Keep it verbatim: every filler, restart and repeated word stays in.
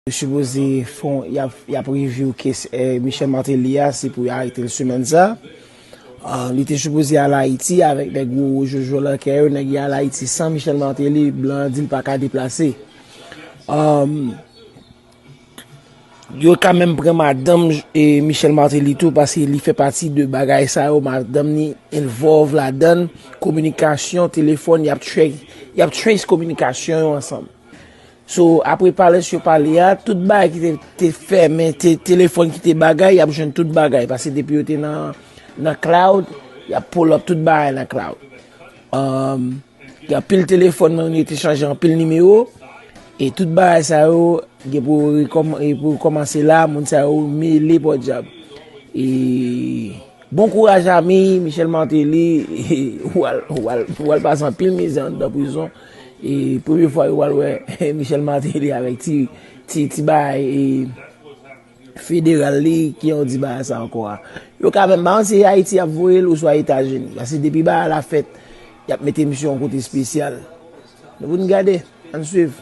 Yo sipoze fon, y ap, y ap review kes eh, Michel Martelly a, se pou y arete l semèn sa. Ah, li te sipoze al Ayiti avèk nèg Roro Jojo Lankè yo, nèg y al Ayiti san Michel Martelly, blan an di l pa ka deplase. Um, yo ka menm pran madanm e Michel Martelly tou, paske li fè pati de bagay sa yo, madanm ni involve ladan l, kominikasyon, telefòn, y ap trace, y ap trace kominikasyon yo ansanm. So, apre pale yo pale a, tout bagay ki te, te fèmen, te, telefòn ki te bagay, y ap jwenn tout bagay. Paske depi yo te nan, nan cloud, y ap pull up tout bagay nan cloud. Um, gen anpil telefòn, moun yo te chanje anpil nimewo. E tout bagay sa yo, gen pou rekòm-, e pou kòmanse la, moun sa yo mele pòdyab. E bon kouraj a mi, Michel Martelly, ou al, ou al, ou al pase anpil mizè anndan prizon. E premye fwa yo al wè Michel Martelly avèk ti, ti, ti bagay e federal li ki yon di bagay sa ankò a. Yo ka menm pa se Ayiti y ap voye l oswa Etazini. Paske depi bagay la fèt, y ap mete misye yon kote espesyal. Nou pou n gade, ann swiv.